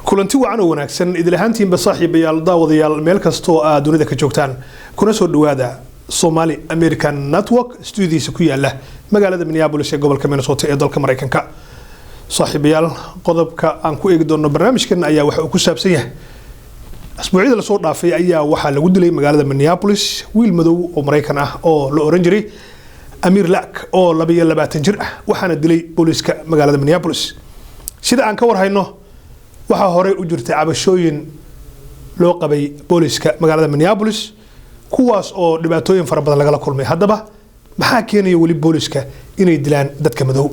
Kulanti wacan oo wanaagsan idil ahaantiinba, saaxiibayaal, daawadayaal, meel kastoo aad dunida ka joogtaan, kuna soo dhawaada Somali American Network stuudiisa ku yaala magaalada Minneapolis ee gobolka Minnesota ee dalka Maraykanka. Saaxiibayaal, qodobka aan ku eegi doono barnaamijkan ayaa waxa uu ku saabsan yahay asbuucyada lasoo dhaafay ayaa waxaa lagu dilay magaalada Minneapolis wiil madow oo Maraykan ah oo la oran jiray Amiir Lak oo 22 jir ah, waxaana dilay booliiska magaalada Minneapolis. Sida aan ka warhayno, waxaa horey u jirtay cabashooyin loo qabay booliiska magaalada Minneapolis, kuwaas oo dhibaatooyin fara badan lagala kulmay. Haddaba, maxaa keenaya weli booliiska inay dilaan dadka madow?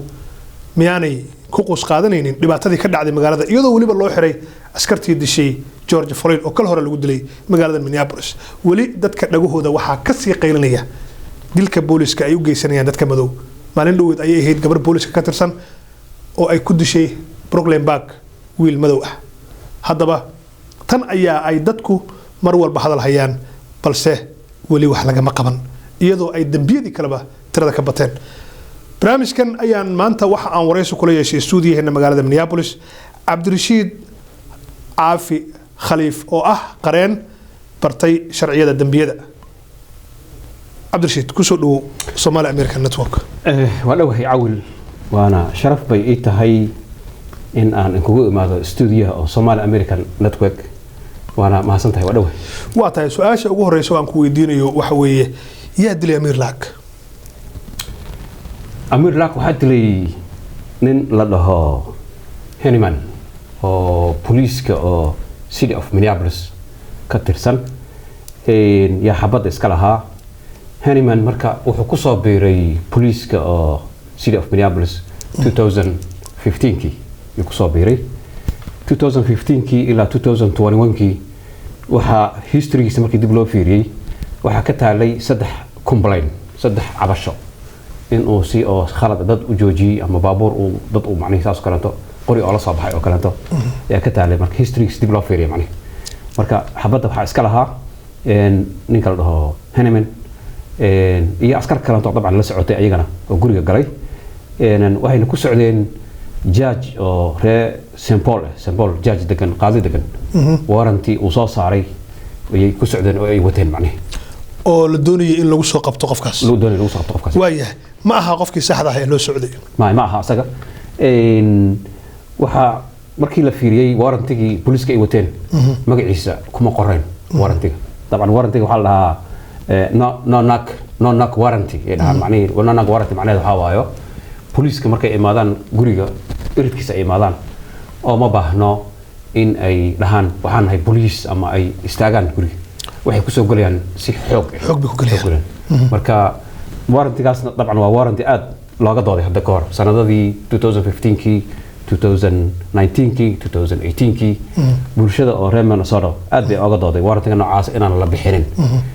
Miyaanay ku quus qaadanaynin dhibaatadii ka dhacday magaalada, iyadoo weliba loo xiray askartii dishay George Floyd oo kal hore lagu dilay magaalada Minneapolis? Weli dadka dhagahooda waxaa kasii qaylinaya dilka booliiska ay u geysanayaan dadka madow. Maalin dhoweed ayay ahayd gabar booliiska ka tirsan oo ay ku dishay Brooklyn Park wiil madow ah. Haddaba, tan ayaa ay dadku mar walba hadal hayaan, balse weli wax lagama qaban, iyadoo ay dembiyadii kaleba tirada ka bateen. Barnaamijkan ayaan maanta waxa aan waraysi kula yeeshay stuudiyaheena magaalada Minneapolis Cabdirashiid Caafi Khaliif oo ah qareen bartay sharciyada dembiyada. Cabdirashiid, kusoo dhawow Somali American Network. Waa dhowahay, Cawil, waana sharaf bay ii tahay in aan inkugu imaado stuudiyaha oo Somali American Network, waana mahadsan tahay, waa dhowahay. Waa tahay. Su-aasha ugu horeysa oo aan ku weydiinayo waxa weeye: yaa dilay Amiir Laak? Amiir Laak waxaa dilay nin la dhaho Henneman oo booliiska oo City of Minneapolis ka tirsan yaa xabadda iska lahaa. Henneman marka wuxuu ku soo biiray booliiska oo City of Minneapolis 2015kii yuu kusoo biiray. 2015kii ilaa 2021kii waxaa historygiisa markii dib loo fiiriyey waxaa ka taalay saddex complain, saddex cabasho, inuu si oo khalad dad u joojiyey ama baabuur uu dad uu macnihi saas oo kaleeto qori oo la soo baxay oo kaleeto ayaa ka taalay marka historygiisa dib loo fiiriyay macnihi. Marka xabadda waxaa iska lahaa ninka la dhaho Henneman iyo askar kaleeto dabcan la socotay ayagana oo guriga galay. Waxayna ku socdeen judge oo reer St Paul, St Paul judge degan, qaadi degan, warranty uu soo saaray ayay ku socdeen oo ay wateen macnihi. Oo la doonayay in lagu soo qabto qofkaas. Lagu doonay lagu soo qabto qofkaas. Waayahay, ma aha qofkii saxda ah ee loo socday? Ma aha asaga. Waxaa markii la fiiriyey warrantigii booliiska ay wateen, magaciisa kuma qorayn warrantiga. Dabcan warrantiga waxaa la dhahaa no knock, no knock warranty ay dhahaan macnihii. No knock warranty macnaheedu waxaa waayo booliiska markay imaadaan guriga iridkiisa ay imaadaan oo ma baahno in ay dhahaan "Waxaan nahay booliis" ama ay istaagaan guriga, waxay kusoo gelayaan si xoog ah. Xoog bay ku gelayaan. Marka warrantigaasna dabcan waa warranty aad looga dooday hadda ka hor sanadadii 2015kii, 2019kii, 2018kii. Bulshada oo reer Minnesota aad bay oga dooday warrantiga noocaas inaan la bixinin,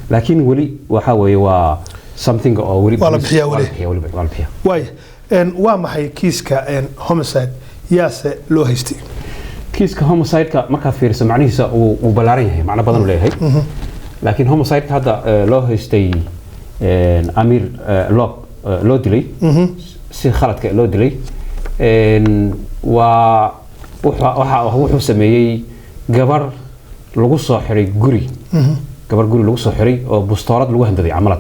laakiin weli waxa weeye waa something oo weli Waa la bixiyaa waa la weli. bixiyaa weli, waa la bixiyaa. Waaya, waa maxay kiiska homicide? Yaase loo haystay? Kiiska homicide-ka markaad fiiriso macnihiisa wuu ballaaran yahay, macno badan uu leeyahay, laakiin homicide-ka hadda loo haystay Amir loo dilay si khaladka loo dilay waa wuxuu sameeyey gabar lagu soo xiray guri, gabar guri lagu soo xiray oo bustoolad lagu handaday camalad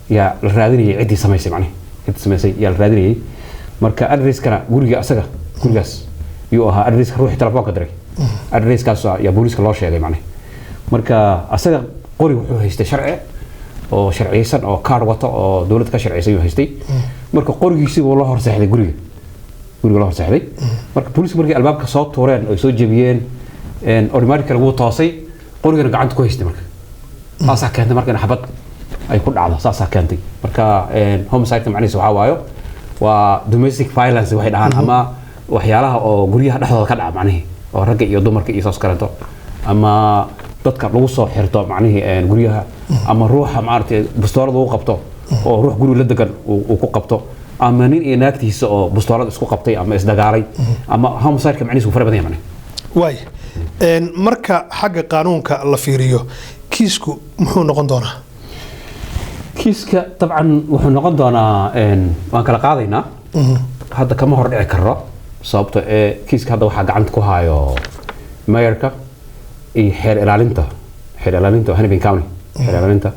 yaa la raadinayay. Ciddii samaysay macnihi, ciddii samaysay yaa la raadinayay. Marka addresskana guriga asaga gurigaas yuu ahaa addresska ruuxii telefoonka diray, addresskaas yaa booliiska loo sheegay macnihi. Marka asaga qori wuxuu haystay sharci oo sharciyeysan oo kaar wata oo dowladda ka sharciyeysan yuu haystay. Marka qorigiisii buu la horseexday guriga, guriga la horseexday. Marka booliisku markay albaabka soo tuureen oo soo jebiyeen, automatically wuu toosay, qorigana gacanta ku haystay. Marka saasaa keentay marka in xabad ay ku dhacdo, saasaa keentay. Marka homicide macnihiisa waxaa waayo waa domestic violence waxay dhahaan, ama waxyaalaha oo guryaha dhexdooda ka dhaca macnihii, oo ragga iyo dumarka iyo saas kaleeto, ama dadka lagu soo xirto macnihii guryaha, ama ruuxa maaragtay bustoolad lagu qabto oo ruux guri la degan uu ku qabto, ama nin iyo naagtiisa oo bustoolad isku qabtay ama isdagaalay, ama homicide-ka macnihiisa wuu fara badan yahay macnihi. Waaya, marka xagga qaanuunka la fiiriyo, kiisku muxuu noqon doonaa? Kiiska dabcan wuxuu noqon doonaa waan kala qaadaynaa, hadda kama hor dhici karo, sababto ee kiiska hadda waxaa gacanta ku hayo Mayorka iyo xeer ilaalinta Hennepin County, xeer ilaalinta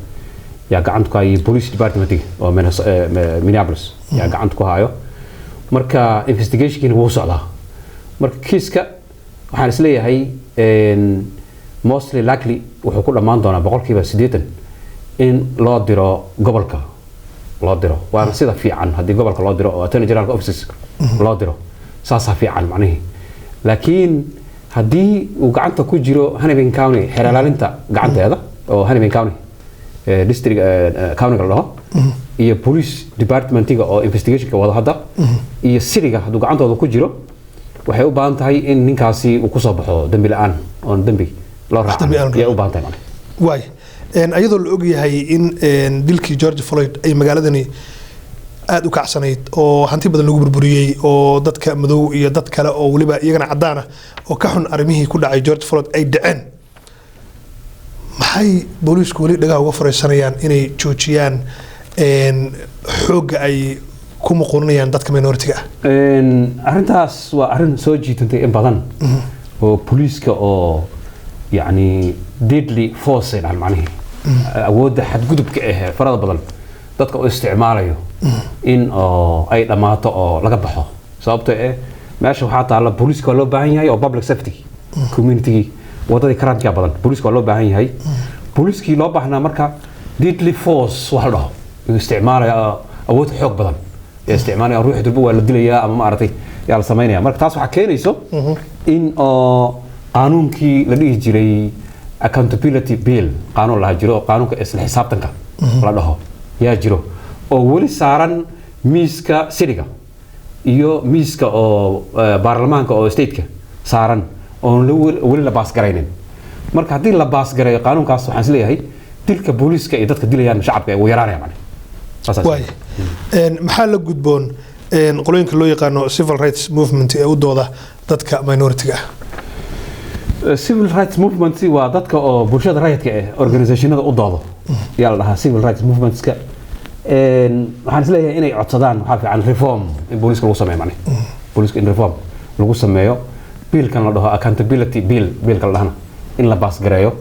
yaa gacanta ku hayo, police departmentiga oo Minneapolis yaa gacanta ku hayo. Marka investigationkiina wuu socdaa. Marka kiiska waxaan isleeyahay mostly likely wuxuu ku dhammaan doonaa 80% in loo diro gobolka loo diro, waana sida fiican haddii gobolka loo diro oo attorney general offices loo diro, saasaa fiican macnihii. Laakiin haddii uu gacanta ku jiro Hennepin County xeer ilaalinta gacanteeda oo Hennepin County district countyga la dhaho iyo police departmentiga oo investigationka wado hadda iyo cityga hadduu gacantooda ku jiro, waxay u baahan tahay in ninkaasi uu kusoo baxo dembi la-aan oon dembi loo Dembi aan raacan yay u baahan tahay macnaha. Waay, ayadoo la ogyahay in dilkii George Floyd ay magaaladani aada u kacsanayd oo hanti badan lagu burburiyey oo dadka madow iyo dad kale oo weliba iyagana cadaan ah oo ka xun arrimihii ku dhacay George Floyd ay dhaceen, maxay booliisku weli dhagaha uga furaysanayaan inay joojiyaan xoogga ay ku muquuninayaan dadka minority-ga ah? Arrintaas waa arrin soo jiitantay in badan oo booliiska oo yacni deadly force ay dhahaan, macnihii awoodda xadgudubka ah ee farada badan dadka u isticmaalayo in oo ay dhammaato oo laga baxo, sababtoo eh meesha waxaa taalla booliiska waa loo baahan yahay oo public safety community wadadii crimeka badan, booliiska waa loo baahan yahay. Booliiskii loo baahnaa marka deadly force wax la dhaho inuu isticmaalaya awood xoog badan ee isticmaalaya, ruuxi durba waa la dilayaa ama maaragtay yaa la samaynaya. Marka taas waxaa keenayso in oo qaanuunkii la dhihi jiray accountability bill, qaanuun laha jiro oo qaanuunka isla xisaabtanka la dhaho yaa jiro oo weli saaran miiska cityga iyo miiska oo baarlamaanka oo stateka saaran oon weli la pass garaynin. Marka haddii la pass gareeyo qaanuunkaas, waxaan isleeyahay dilka booliiska iyo dadka dilayaan shacabka wuu yaraanaya macne. Saas. Waay, maxaa la gudboon qolooyinka loo yaqaano civil rights movement ee u dooda dadka minority-ga ah? Civil rights movement waa dadka oo bulshada rayidka ah organizationada u doodo yaa la dhahaa civil rights movementska. Waxaan isleeyahay inay codsadaan waxaa fiican reform in booliiska lagu sameeyo, macne booliiska in reform lagu sameeyo, biilkan la dhaho accountability bill, biilka la dhahana in la pass gareeyo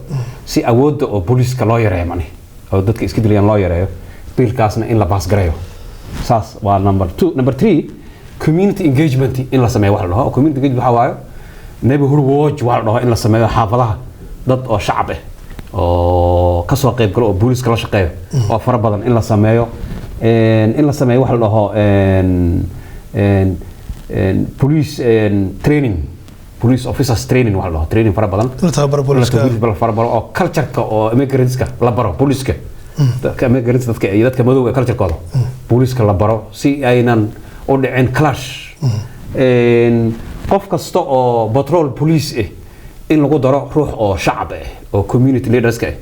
si awoodda oo booliiska loo yareeyo, macne oo dadka iska dilayaan loo yareeyo, biilkaasna in la pass gareeyo. Saas waa number two. Number three, community engagement in la sameeyo wax la dhaho. Community engagement waxaa waayo neighborhood watch waa la dhaho in la sameeyo, xaafadaha dad oo shacab ah oo ka soo qayb galo oo booliiska la shaqeeyo oo fara badan in la sameeyo. In la sameeyo waxa la dhaho police training, police officers training waxa la dhaho, training fara badan. In la tababaro booliiska. La fara badan oo culture-ka oo immigrantska la baro, booliiska dadka immigrants, dadka iyo dadka madowga ee culture-kooda booliiska la baro si aynan u dhicin clash. Qof kasta oo patrol police ah in lagu daro ruux oo shacab ah oo community leaderska ah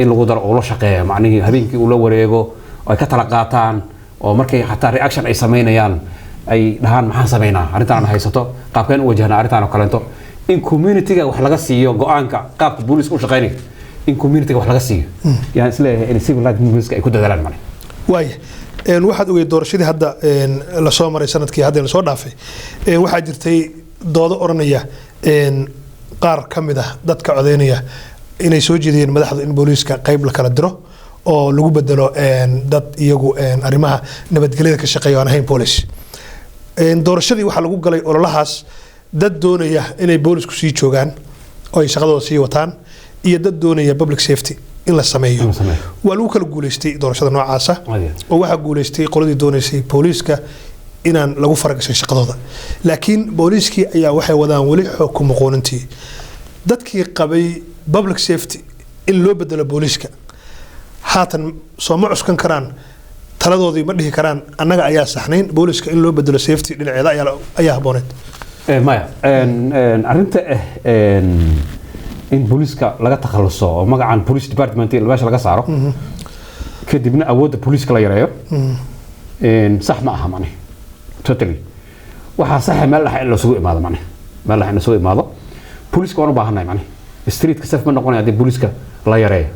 in lagu daro oo la shaqeeya, macnihii habeenkii uu la wareego oo ay ka tala qaataan oo markay xataa reaction ay samaynayaan ay dhahaan maxaan samaynaa, arrintaan haysato qaabkeen u wajahnaa, arrintaan oo kaleento in community-ga wax laga siiyo, go-aanka qaabka booliiska u shaqeynayo in community-ga wax laga siiyo. Yaan isleeyahay in civil rights movements ay ku dadaalaan mane. Waaya, waxaad ogeyd doorashadii hadda lasoo maray sanadkii hadda lasoo dhaafay, waxaa jirtay doodo odhanaya qaar ka mid ah dadka codeynaya inay soo jeediyeen madaxdu in booliiska qayb la kala diro oo lagu bedelo dad iyagu arrimaha nabadgelyada ka shaqeeya oo aan ahayn boolis. Doorashadii waxaa lagu galay ololahaas dad doonaya inay boolisku sii joogaan oo ay shaqadooda sii wataan iyo dad doonaya public safety in la sameeyo. In la sameeyo. Waa lagu kala guuleystay doorashada noocaasa Adiga. oo waxaa guuleystay qoladii doonaysay booliiska inaan lagu faragashan shaqadooda, laakiin booliiskii ayaa waxay wadaan weli xoog ku muquunintii. Dadkii qabay public safety in loo bedelo booliiska haatan soo ma cuskan karaan taladoodii? Ma dhihi karaan annaga ayaa saxnayn, booliiska in loo bedelo safety dhinaceeda ayaa habbooneed? Maya. Een, een, arrinta ah in booliiska laga takhaluso oo magacan police department meesha laga saaro kadibna awoodda booliiska la yareeyo, sax ma aha macne totally. Waxaa saxa meel dhexe in lasugu imaado, macne meel dhexe in lasugu imaado. Booliiska waan u baahannahay, macne streetka safe ma noqonayo haddii booliiska la yareeyo.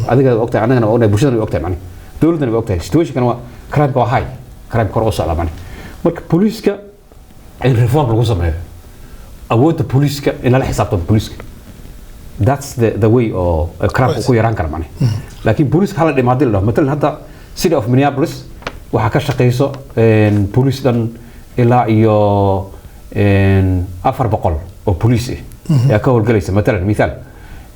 Adiga waa ogtahay, annagana waa ognahay, bulshadana way ogtahay, macne dowladdana way ogtahay, situationkana waa crimeka waa high, crime kor u socda macne. Marka booliiska in reform lagu sameeyo, awoodda booliiska in lala xisaabtamo booliiska. That's the way oo crime ku yaraan kara macnaha. Laakiin booliiska hala dhimo haddii la dhaho, matalan hadda City of Minneapolis waxaa ka shaqeyso booliis dhan ilaa iyo 400 oo booliis ah ayaa ka howlgalaysa, matalan mithaal.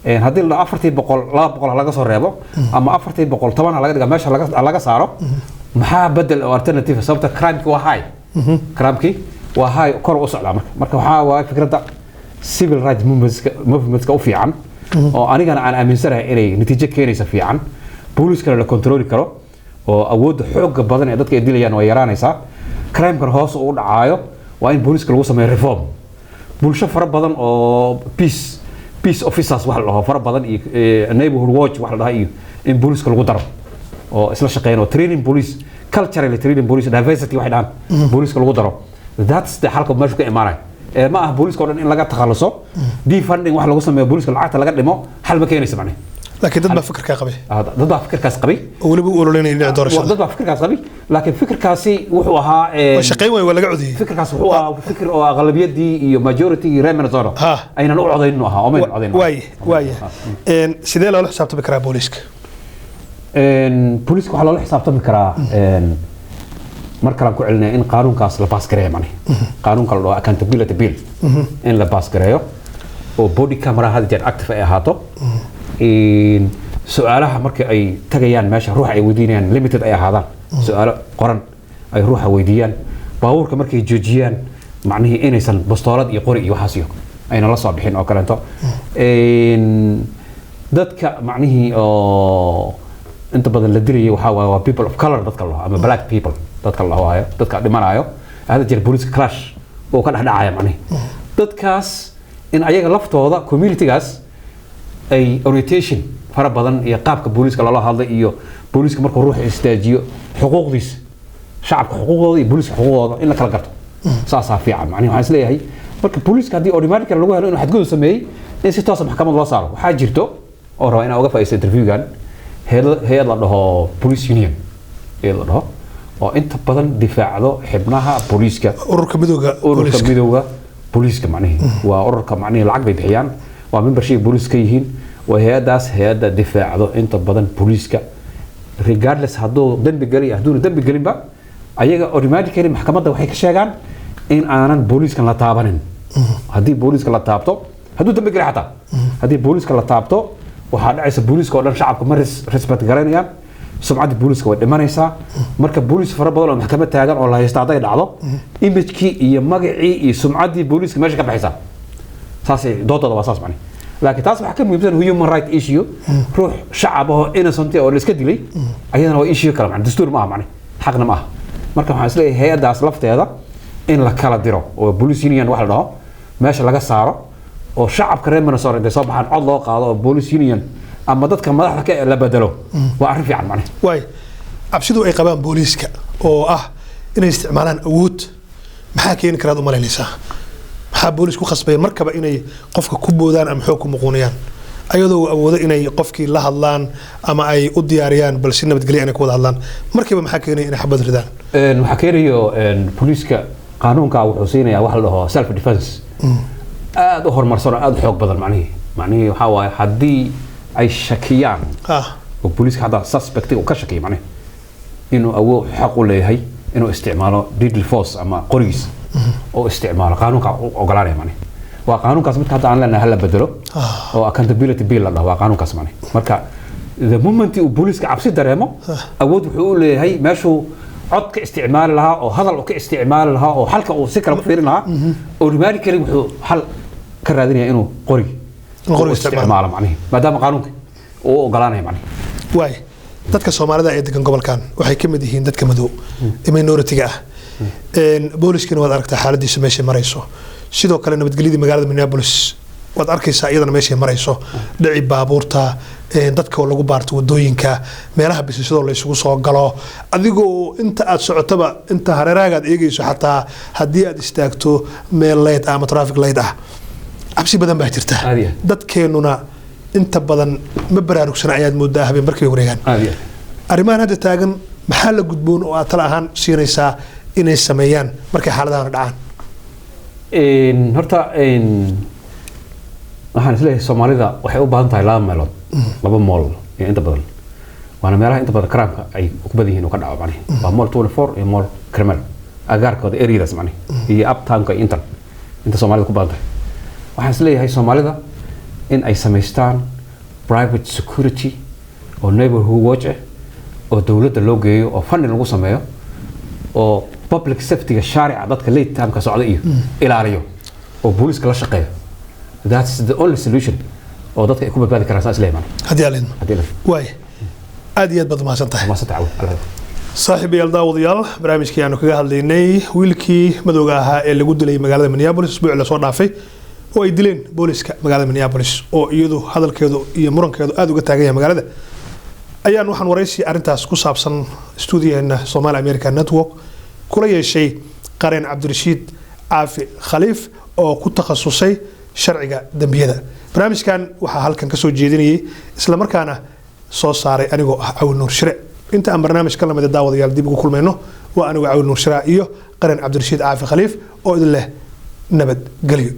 Haddii la dhaho 400, 200 ha laga soo reebo ama 400 10 ha laga dhiga, meesha laga saaro, maxaa bedel oo alternative? Sababta crimeki waa high, crimeki waa high, kor u socdaa. Marka waxaa waaye fikradda civil rights movementska u fiican oo anigana aan aaminsanahay inay natiijo keenaysa fiican, booliiskana la kontroli karo oo awoodda xoogga badan ee dadka ay dilayaan way yaraanaysaa, crimekana hoos u dhacaayo, waa in booliiska lagu sameeyo reform. Bulsho fara badan oo peace officers wax la dhaho fara badan iyo neighborhood watch wax la dhaho iyo in booliiska lagu daro oo isla shaqeyn oo training police, culturally training police, diversity waxay dhahaan booliiska lagu daro. That's the xalka meeshu ka imaanaya. Ee ma aha booliiska oo dhan in laga takhaluso, defunding wax lagu sameeyo, booliiska lacagta laga dhimo, xal ma keenaysa macnaheed. Laakiin dad baa fikirkaa qabay. Ah, dad baa fikirkaas qabay. Oo weliba u ololeynaya dhinaca doorashada. Dad baa fikirkaas qabay, laakiin fikirkaasi wuxuu ahaa waa shaqayn waay, waa laga codeeyey. Fikirkaas wuxuu ahaa fikir oo aqlabiyadii iyo majority reer Minnesota aynan u codayn inuu ahaa oo maynan codayn. Waaye, sidee loola xisaabtami karaa booliiska? Booliiska waxaa loola xisaabtami karaa, mar kalaan ku celinaya, in qaanuunkaas la pass gareeyo, macnaha qaanuunka la dhaho accountability bill in la pass gareeyo oo body camera had jeer active ay ahaato. Su-aalaha marka ay tagayaan meesha ruuxa ay weydiinayaan limited ay ahaadaan, su-aalo qoran ay ruuxa weydiiyaan. Baabuurka markay joojiyaan, macnihii inaysan bastoolad iyo qori iyo waxaas iyo ayna la soo bixin oo kaleeto. Dadka macnihii oo inta badan la dilayay waxaa waaye waa people of color dadka la dhaho ama black people dadka la dhaho, dadka dhimanayo hadda jeer booliiska clash oo ka dhex dhacaya. Macnihi dadkaas in ayaga laftooda communitygaas ay orientation fara badan iyo qaabka booliiska loola hadlay iyo booliiska markuu ruuxa istaajiyo xuquuqdiisa, shacabka xuquuqdooda iyo booliiska xuquuqdooda in la kala garto, saasaa fiican. Macnihi waxaan isleeyahay marka booliiska haddii automatically lagu helo inuu xadgudub sameeyey, in si toosa maxkamad loo saaro. Waxaa jirto oo raba inaan uga faa'iidaysto interviewgan hay'ad la dhaho police union, hay'ad la dhaho oo inta badan difaacdo xibnaha booliiska. Ururka midooda ururka booliiska. Midowga booliiska. Macnihi waa ururka, macnihi lacag bay bixiyaan, waa membership booliiska yihiin. Waa hay-adaas hay-adda difaacdo inta badan booliiska, regardless hadduu dembi geli hadduuna dembi gelinba. Ayaga automatically maxkamadda waxay ka sheegaan in aanan booliiskan la taabanin. Haddii booliiska la taabto, hadduu dembi geli xataa, haddii booliiska la taabto, waxaa dhacaysa booliiska oo dhan shacabka ma respect garaynayaan, sumcaddii booliiska way dhimanaysaa. Marka booliis fara badan oo maxkamad taagan oo la haysta hadday dhacdo, imagekii iyo magacii iyo sumcaddii booliiska meesha ka baxaysaa. Saasay doodooda waa saas macne. Laakiin taas waxaa ka muhiimsan human right issue, ruux shacab ahoo innocent oo la iska dilay, ayadana waa issue kale macne. Dastuur ma aha macne, xaqna ma aha. Marka waxaan isleeyahay hay-addaas lafteeda in la kala diro oo police union wax la dhaho meesha laga saaro oo shacabka reer Minnesota intay soo baxaan cod loo qaado oo police union ama dadka madaxda ka la bedelo, waa arrin fiican macne. Waay, cabsidu ay qabaan booliiska oo ah inay isticmaalaan awood, maxaa keeni karaad u malaynaysaa? Maxaa booliis ku khasbaya markaba inay qofka ku boodaan ama xoog ku muquuniyaan, ayadoo awoodo inay qofkii la hadlaan ama ay u diyaariyaan bal si nabadgelya inay ku wada hadlaan? Markiiba maxaa keenaya inay xabad ridaan? Waxaa keenayo booliiska qaanuunka wuxuu siinayaa wax la dhaho self defense aad u horumarsan oo aad u xoog badan. Macnihii waxaa waaye haddii ay shakiyaan oo booliiska hadda suspect uu ka shakiyo, macnihi inuu awood xaq u leeyahay inuu isticmaalo deadly force ama qorigiis oo isticmaalo, qaanuunka u ogolaanaya. Macnihi waa qaanuunkaas midka hadda aan leenahay hala bedelo oo accountability bill la dhaho, waa qaanuunkaas macnihi. Marka the moment uu booliiska cabsi dareemo, awood wuxuu u leeyahay meeshuu cod ka isticmaali lahaa oo hadal uu ka isticmaali lahaa oo xalka uu si kale ku fiirin lahaa, automatically wuxuu xal ka raadinaya inuu qori In qori uu isticmaalo. isticmaalo macnihi, maadaama qaanuunka uu u ogolaanaya macnihi. Waay, dadka Soomaalida ee degan gobolkan waxay ka mid yihiin dadka madow ee minority-ga ah. Booliskana waad aragtaa xaaladiisa meeshay marayso. Sidoo kale nabadgelyadii magaalada Minneapolis waad arkaysaa iyadana meeshay marayso, dhici baabuurta, dadka oo lagu baarto wadooyinka, meelaha bisisadoo la isugu soo galo, adigoo inta aad socotaba inta hareerahaaga aad eegayso, xataa haddii aad istaagto meel light ah ama traffic light ah, cabsi badan baa jirta. Aad iyo aad. Dadkeennuna inta badan ma baraarugsana ayaad moodaa, habeen markay wareegaan. Aad iyo aad. Arrimahan hadda taagan maxaa la gudboon oo aad tala ahaan siinaysaa inay sameeyaan markay xaaladahan dhacaan? Horta Waxaan isleeyahay Soomaalida waxay u baahan tahay laba meelood, laba mall iyo inta badan, waana meelaha inta badan crime-ka ay ku badan yihiin oo ka dhaco macnihi, waa Mall 24 iyo Mall Karmel agaarkooda, areadaas macnihi, iyo uptownka iyo intan inta Soomaalida ku badan tahay. Waxaan isleeyahay Soomaalida in ay samaystaan private security oo neighborhood watch ah oo dowladda loo geeyo oo funding lagu sameeyo oo public safety-ga shaarica, dadka late time-ka socda iyo ilaaliyo oo booliiska la shaqeeyo. That's the only solution oo dadka ay ku badbaadi karaan, saas leeyahay. Haddii aan idmo. Haddii la Waay, aad iyo aad baad umahadsan tahay. Maasanta caawin Allah. Saaxiibayaal, daawadayaal, barnaamijkii aanu kaga hadlaynay wiilkii madowga ahaa ee lagu dilay magaalada Minneapolis usbuucii lasoo dhaafay oo ay dileen booliska magaalada Minneapolis, oo iyadu hadalkeedu iyo murankeedu aada uga taagan yahay magaalada, ayaan waxaan waraysi arrintaas ku saabsan stuudiyaheena Somali American Network kula yeeshay qareen Cabdirashiid Caafi Khaliif oo ku takhasusay sharciga dembiyada. Barnaamijkan waxaa halkan kasoo jeedinayay islamarkaana soo saaray anigoo ah Cawil Nuur Shire. Inta aan barnaamij ka lamida, daawadayaal, dib ugu kulmayno, waa anigoo Cawil Nuur Shire iyo qareen Cabdirashiid Caafi Khaliif oo idin leh nabadgelyo.